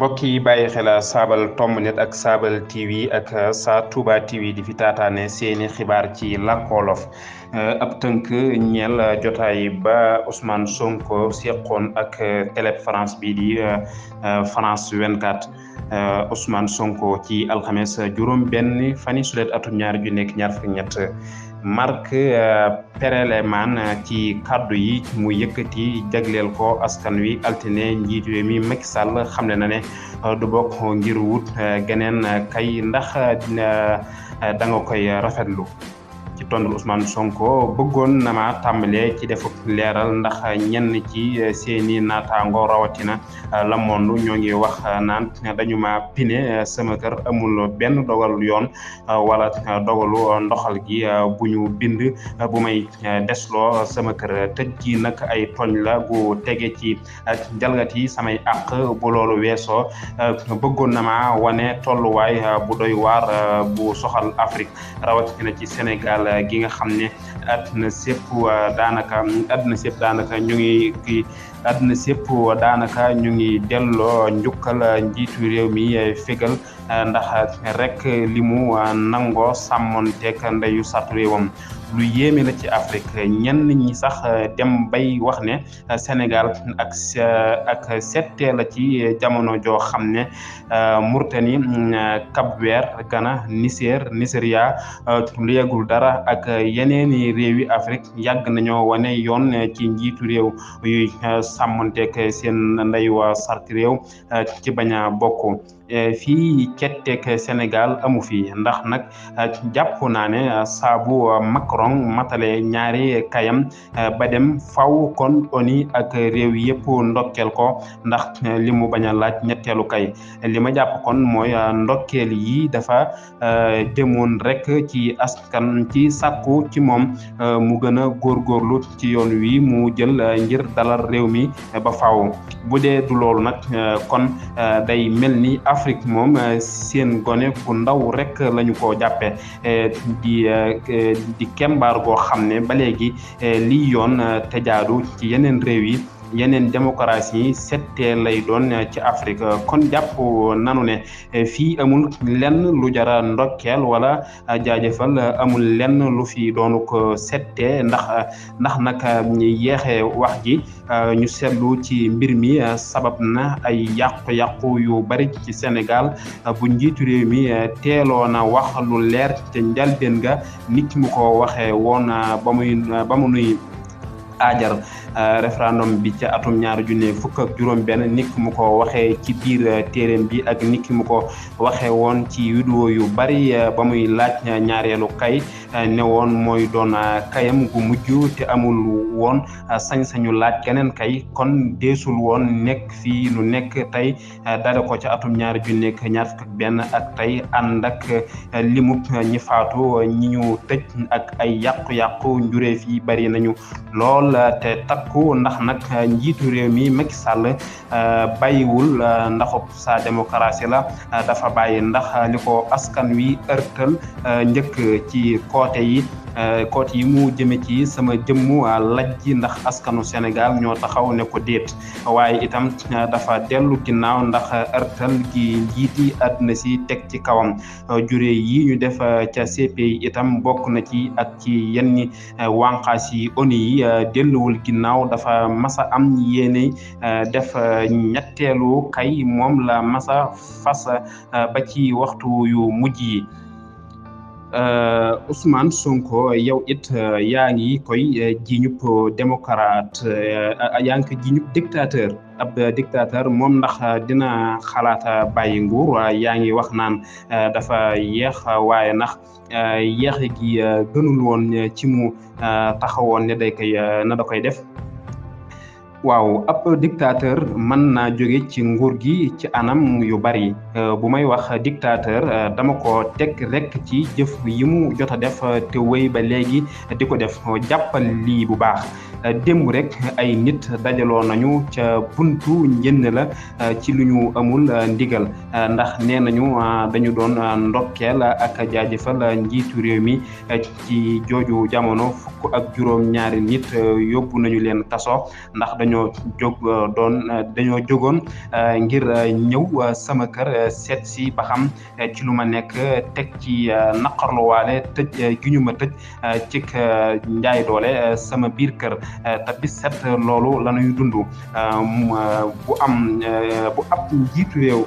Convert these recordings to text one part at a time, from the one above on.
mbokk yi bàyyi xel Saabal Tomb Net ak Saabal TV ak Sa Touba TV di fi taataane seeni xibaar ci làkku wolof ab tënk ñeel jotaay ba Ousmane Sonko seqoon ak télé France bi di France 24 Ousmane Sonko ci alxames juróom benn fani sulet atum ñaar ju nekk ñaar fukk ñett Marc Pereleman ci kaddu yi mu yëkkati jagleel ko askan wi altine njiitu réew mi Macky Sall xamle na ne du bokk ngir wut geneen kay ndax da nga koy rafetlu ci tontu Ousmane Sonko bëggoon na ma tàmbalee ci defuk leeral ndax ñenn ci seeni naataango rawatina Le Monde ñoo ngi wax naan dañu ma pine sama kër amul benn dogal yoon wala dogalu ndoxal gi bu ñu bind bu may desloo sama kër tëj gi nag ay tooñ la gu tege ci jalgati samay àq bu loolu weesoo bëggoon na ma wane tolluwaay bu doy waar bu soxal Afrique rawatina ci Sénégal gi nga xam ne àdduna sépp daanaka ñu ngi delloo njukkal njiitu réew mi fégal ndax rek li mu nangoo sàmmonteeg ndeyu sàttu réewam lu yéeme la ci Afrique ñenn ñi sax dem bay wax ne Sénégal ak settee la ci jamono joo xam ne Mauritanie Cap-Vert Ghana Nigeria lu yegul dara ak yeneeni réewi Afrique yàgg nañoo wane yoon ci njiitu réew yuy sàmmonteeg seen ndeyu sàttu réew ci bañ a bokk fii ketteeg Sénégal amu fi ndax nag jàpp naa ne saabu Macron matale ñaari kayam ba dem faw kon ONU ak réew yëpp ndokkeel ko ndax li mu bañ a laaj ñetteelu kay li ma jàpp kon mooy ndokkeel yi dafa demoon rek ci askan ci sàkku ci moom mu gën a góorgóorlu ci yoon wi mu jël ngir dalal réew mi ba faw bu dee du loolu nag kon day mel ni Afrique moom seen gone bu ndaw rek lañu ko jàppe di kembaar goo xam ne ba léegi lii yoon te jaadu ci yeneen réew yi yeneen démocratie yi settee lay doon ci Afrique kon jàpp nanu ne fii amul lenn lu jara ndokkeel wala jaajëfal amul lenn lu fi doonu ko settee ndax nag yeexe wax ji ñu seetlu ci mbir mi sabab na ay yàqu-yàqu yu bari ci Sénégal bu njiitu réew mi teeloo na wax lu leer te njalbeen ga nit mu ko waxee woon ba mu nuy aajar référendum bi ca atum ñaar junne fukk ak juróom benn nit mu ko waxee ci biir téeréem bi ak nit mu ko waxee woon ci vidéo yu bari ba muy laaj ñaareelu kay ne woon mooy doon kayam gu mujj te amul woon sañ-sañu laaj keneen kay kon deesul woon nekk fii lu nekk tey dale ko ca atum ñaar junne ñaar fukk ak benn ak tey ànd ak limub ñi faatu ñi ñu tëj ak ay yàqu-yàqu njureef yi bari nañu lool te takku ndax nag njiitu réew mi Macky Sall bàyyiwul ndaxub sa démocratie la dafa bàyyi ndax li ko askan wi ërtal njëkk ci côté yi mu jëme ci sama jëmmu lajji ndax askanu Sénégal ñoo taxaw ne ko déet waaye itam dafa dellu ginnaaw ndax ërtal gi njiiti àdduna si teg ci kawam jure yi ñu def ca CPI itam bokk na ci ak ci yenn wànqaas yi ONU yi delluwul ginnaaw dafa masa am yéene def ñetteelu kay moom la masa fas ba ci waxtu yu mujj yi Ousmane Sonko yow it yaa ngi koy jiñub démocrate yaa ngi koy jiñub dictateur ab dictateur moom ndax dina xalaata bàyyi nguur yaa ngi wax naan dafa yéex waaye ndax yéex gi gënul woon ci mu taxawoon ne da koy def waaw ab dictateur mën naa jóge ci nguur gi ci anam yu bari bu may wax dictateur dama ko teg rek ci jëf yi mu jot a def te wéy ba léegi di ko def jàppal lii bu baax démb rek ay nit dajaloo nañu ca buntu njënd la ci lu ñu amul ndigal ndax nee nañu dañu doon ndokkeel ak jaajëfal njiitu réew mi ci jooju jamono fukk ak juróom-ñaari nit yóbbu nañu leen kaso ndax dañoo jógoon ngir ñëw sama kër seet si ba xam ci lu ma nekk teg ci naqarluwaale tëj gi ñu ma tëj ci njaay doole sama biir kër te bis set loolu la ñuy dund bu ab njiitu réew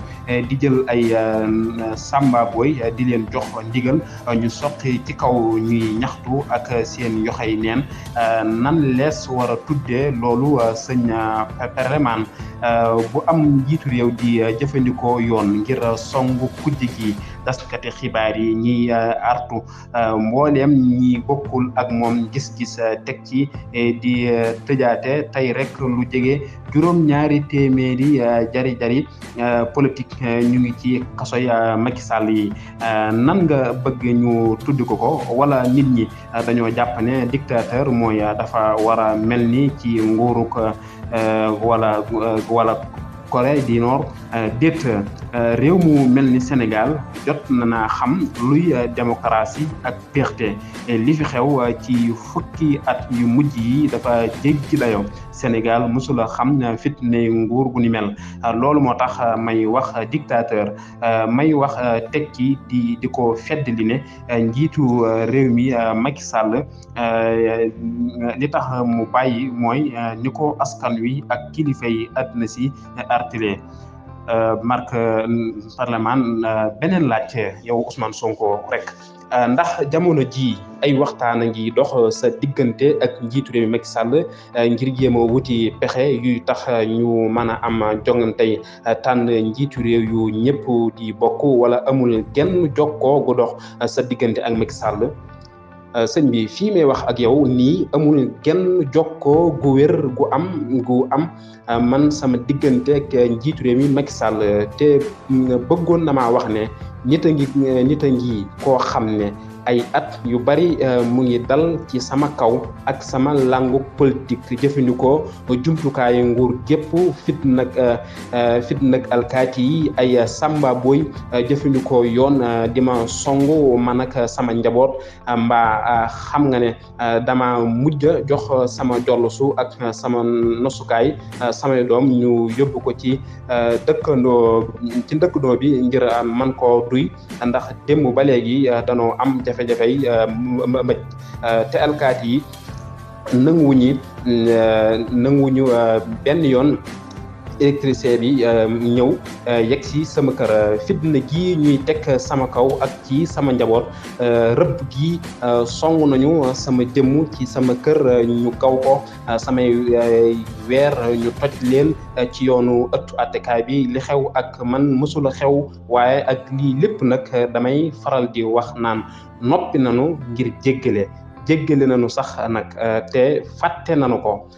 di jël ay samba boy di leen jox ndigal ñu soqi ci kaw ñuy ñaxtu ak seen yoxey neen nan lees war a tuddee loolu sëñ Pereman bu am njiitu réew di jëfandikoo yoon ngir songu kujj gi taskati xibaar yi ñiy artu mbooleem ñi bokkul ak moom gis-gis teg ci di tëjaate tey rek lu jege juróom-ñaari téeméeri jari politique ñu ngi ci kasoy Macky Sall yi nan nga bëgg ñu tudd ko wala nit ñi dañoo jàpp ne dictateur mooy dafa war a mel ni ci nguuruk wala Corée du Nord déet réew mu mel ni Sénégal jot na naa xam luy démocratie ak péexte li fi xew ci fukki at yu mujj yi dafa jéggi dayo Sénégal mosula xam fitne nguur gu ni mel loolu moo tax may wax dictateur may wax tekki di ko feddali ne njiitu réew mi Macky Sall li tax mu bàyyi mooy ni ko askan wi ak kilifa yi àdduna si artilé Marc Parlement beneen laaj yow Ousmane Sonko rek ndax jamono ji ay waxtaan a ngi dox sa diggante ak njiitu réew mi Macky Sall ngir jéem a wuti pexe yuy tax ñu mën a am jongantey tànn njiitu réew yu ñëpp di bokk wala amul genn jokkoo gu dox sa diggante ak Macky Sall sëñ bi fii may wax ak yow nii amul genn jokkoo gu wér gu am man sama diggante ak njiitu réew mi Macky Sall te bëggoon na maa wax ne nit a ngi koo xam ne ay at yu bari mu ngi dal ci sama kaw ak sama langu politique jëfandikoo jumtukaayu nguur gépp fit nag alkaati yi ay samba boy jëfandikoo yoon di ma songu man ak sama njaboot mbaa xam nga ne dama mujj jox sama jollusu ak sama nosukaay samay doom ñu yóbbu ko ci dëkkandoo bi ngir man koo duy ndax démb ba léegi danoo am jafe-jafe mëj te alkaati yi nanguwuñu benn yoon électricité bi ñëw yegg si sama kër fitna gi ñuy teg sama kaw ak ci sama njaboot rëbb gi song nañu sama jëmm ci sama kër ñu gaw ko samay weer ñu toj leen ci yoonu ëttu attekaay bi li xew ak man mësula xew waaye ak lii lépp nag damay faral di wax naan noppi nañu ngir jéggale nañu sax nag te fàtte nañu ko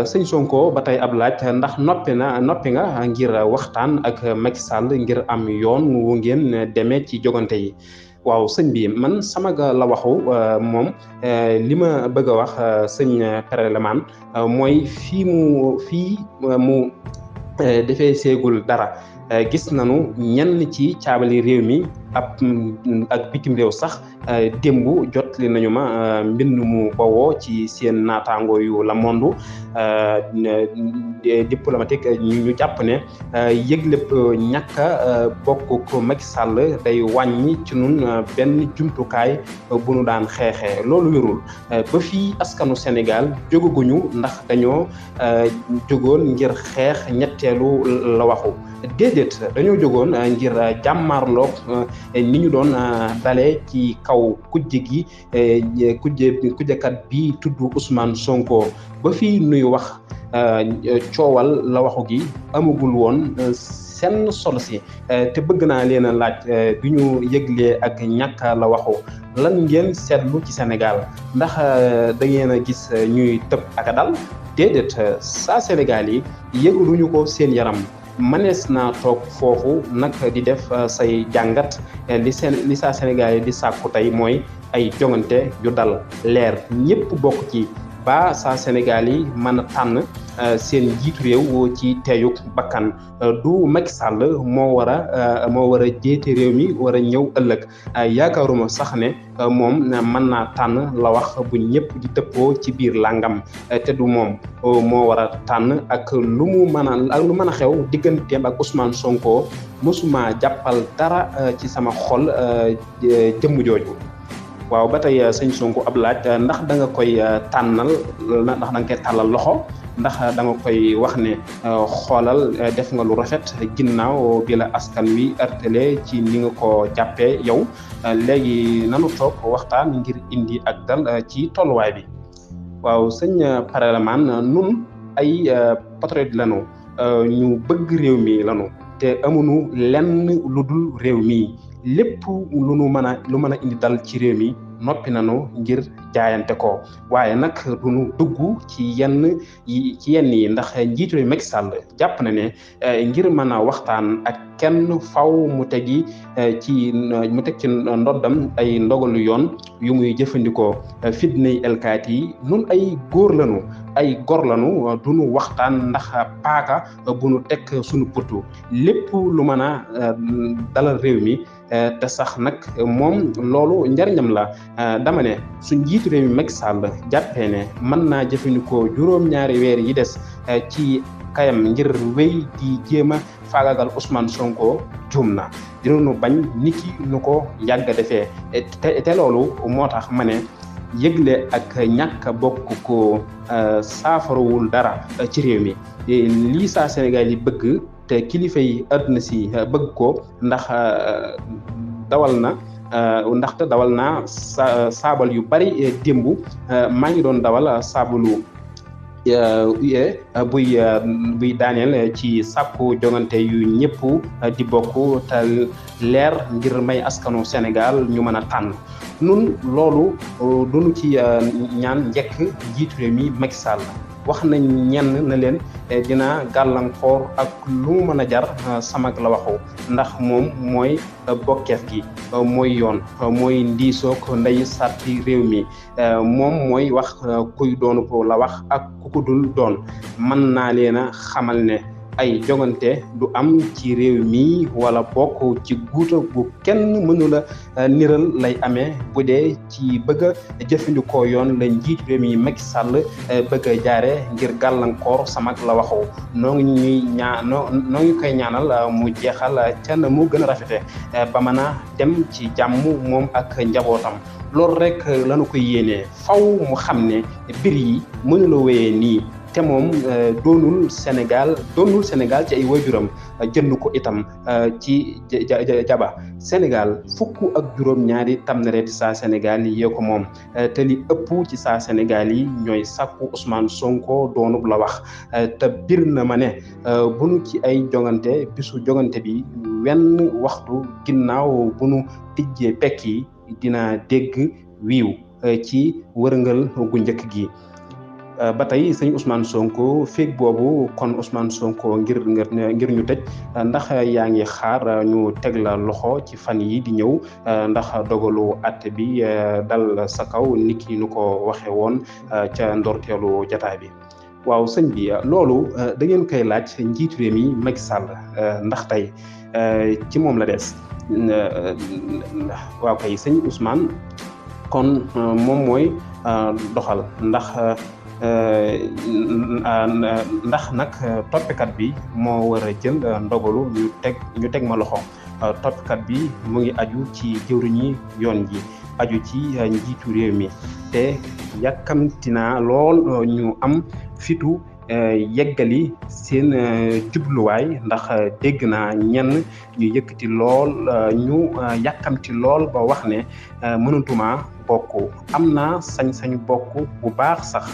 sëñ Sonko ba tey ab laaj ndax noppi nga ngir waxtaan ak Macky Sall ngir am yoon wu ngeen demee ci jogante yi waaw sëñ bi man sama la waxu moom li ma bëgg a wax sëñ Pereman mooy fii mu defee seegul dara gis nañu ñenn ci caabali réew mi ak bitim réew sax démb jotli nañu ma mbind mu bawoo ci seen naataango yu la monde diplomatique ñu jàpp ne yëgleb ñàkk bokk ko Macky Sall day wàññi ci nun benn jumtukaay bu nu daan xeexee loolu wérul ba fii askanu Sénégal jógaguñu ndax dañoo jógoon ngir xeex ñetteelu la waxu déedéet dañoo jógoon ngir jàmmarloog ni ñu doon dalee ci kaw kujjekat bi tudd Ousmane Sonko ba fii nuy wax coowal la waxu gi amagul woon seen solo si te bëgg naa leen a laaj bi ñu yëglee ak ñàkk la waxu lan ngeen seetlu ci Sénégal ndax da ngeen a gis ñuy tëb ak a dal déedéet saa Sénégal yi yëguluñu ko seen yaram manees naa toog foofu nag di def say jàngat li saa Sénégal yi di sàkku tey mooy ay jongante yu dal leer ñëpp bokk ci ba saa Sénégal yi mën a tànn seen jiitu réew ci teeyuk bakkan du Macky Sall moo war a jiite réew mi war a ñëw ëllëg yaakaaruma sax ne moom mën naa tànn la wax bu ñëpp di dëppoo ci biir làngam te du moom moo war a tànn ak lu mën a xew digganteem ak Ousmane Sonko mosuma jàppal dara ci sama xol jëmm jooju. waaw ba tey sëñ Sonko ab laaj ndax da nga koy tànnal ndax da nga koy tàllal loxo ndax da nga koy wax ne xoolal def nga lu rafet ginnaaw bi la askan wi artele ci ni nga ko jàppee yow léegi nanu toog waxtaan ngir indi ak dal ci tolluwaay bi. waaw sëñ Parlement nun ay patriote lanu ñu bëgg réew mi lanu te amuñu lenn lu dul réew mi lépp lu mën a indi dal ci réew mi noppi nañu ngir jaayante ko waaye nag duñu dugg ci yenn yi ndax njiitu réew Macky Sall jàpp na ne ngir mën a waxtaan ak kenn faw mu teg ci ndoddam ay ndogalu yoon yu muy jëfandikoo fitnay elkaat yi nun ay góor lañu ay gor lañu duñu waxtaan ndax paaka bu nu teg suñu putu lépp lu mën a dalal réew mi te sax nag moom loolu njariñam la dama ne suñ njiitu réew mi Macky Sall jàppee ne mën naa jëfandikoo juróom-ñaari weer yi des ci kayam ngir wéy di jéem a faagagal Ousmane Sonko juum na dinañu bañ niki nu ko yàgg a defee te loolu moo tax ma ne yëgle ak ñàkk bokk ko saafarawul dara ci réew mi lii saa Sénégal yi bëgg te kilifa yi àdduna si bëgg ko ndaxte dawal naa saabal yu bari démb maa ngi doon dawal saabalu buy daaneel ci sàkku jongante yu ñëpp di bokk te leer ngir may askanu Sénégal ñu mën a tànn nun loolu duñu ci ñaan njëkk njiitu réew mi Macky Sall wax nañ ñenn na leen dina gàllankoor ak lu mu mën a jar samag la waxu ndax moom mooy bokkeef gi mooy yoon mooy ndiisoog ndey sàtti réew mi moom mooy wax kuy doonu ko la wax ak ku ko dul doon mën naa leen a xamal ne ay jongante du am ci réew mi wala bokk ci guuta bu kenn mënula niral lay amee bu dee ci bëgg a jëfandikoo yoon la njiitu réew mi Macky Sall bëgg a jaare ngir gàllankoor samag la waxu noo ngi koy ñaanal mu jeexal ca na mu gën a rafete ba mën a dem ci jàmm moom ak njabootam loolu rek lañu koy yéenee faw mu xam ne mbir yi mënula wéyee nii te moom doonul Sénégal ci ay waajuram jënd ko itam ci jaba Sénégal fukk ak juróom-ñaari tamnareeti saa Sénégal yi yee ko moom te li ëpp ci saa Sénégal yi ñooy sàkku Ousmane Sonko doonub la wax te bir na ma ne bu nu ci ay jongante bisu jongante bi wenn waxtu ginnaaw bu nu tijjee pekk yi dina dégg wiiw ci wërngal gu njëkk gi ba tey sëñ Ousmane Sonko feeg boobu kon Ousmane Sonko ngir ñu tëj ndax yaa ngi xaar ñu teg la loxo ci fan yi di ñëw ndax dogalu àtte bi dal sa kaw niki nu ko waxe woon ca ndorteelu jataay bi. waaw sëñ bi loolu da ngeen koy laaj njiitu réew mi Macky Sall ndax tey ci moom la des waaw kay sëñ Ousmane kon moom mooy doxal ndax nag toppikat bi moo war a jël ndogalu ñu teg ma loxo toppikat bi mu ngi aju ci jëwriñi yoon ji aju ci njiitu réew mi te yàkkamti naa lool ñu am fitu yeggali seen jubluwaay ndax dégg naa ñenn ñu yëkkati lool ñu yàkkamti lool ba wax ne mënatuma bokk am naa sañ-sañu bokk bu baax sax